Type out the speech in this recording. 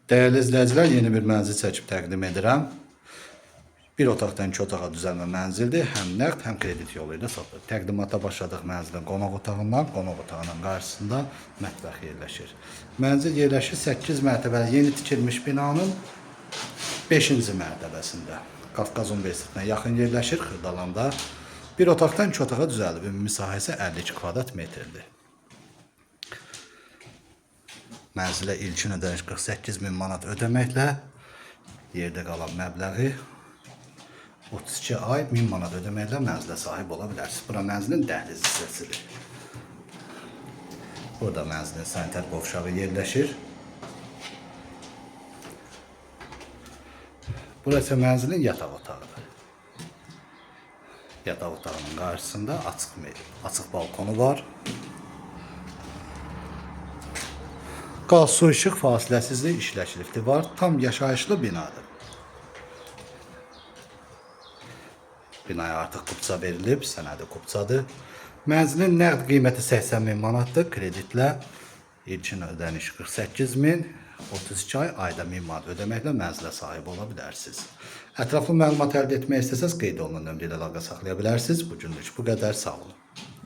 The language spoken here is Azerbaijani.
Dəyərli izləyicilər, yeni bir mənzil çəkib təqdim edirəm. Bir otaqdan iki otağa düzəlmə mənzildir. Həm nəqd, həm kredit yolu ilə satılır. Təqdimata başladıq mənzilin qonaq otağından. Qonaq otağının qarşısında mətbəx yerləşir. Mənzil yerləşir 8 mərtəbəli yeni tikilmiş binanın 5-ci mərtəbəsində. Qafqaz Universitetinə yaxın yerləşir, Xırdalanda. Bir otaqdan iki otağa düzəlib. Ümumi sahəsi 52 kvadrat metrdir. Mənzilə ilkin ödəniş 48 min manat ödəməklə yerdə qalan məbləği 32 ay 1000 manat ödəməklə mənzilə sahib ola bilərsiniz. Bura mənzilin dəhliz hissəsidir. Burada mənzilin sanitar qovşağı yerləşir. Burası mənzilin yataq otağıdır. Yataq otağının qarşısında açıq balkonu var. Qaz, su, işıq fasiləsizlik işləş lifti var. Tam yaşayışlı binadır. Binaya artıq kupça verilib, sənədi kupçadır. Mənzilin nəqd qiyməti 80 min manatdır. Kreditlə ilkin ödəniş 48 min, 32 ay ayda 1000 manat ödəməklə mənzilə sahib ola bilərsiniz. Ətraflı məlumat əldə etmək istəsəz qeyd olunan nömrə ilə əlaqə saxlaya bilərsiniz. Bu günlük bu qədər. Sağ olun.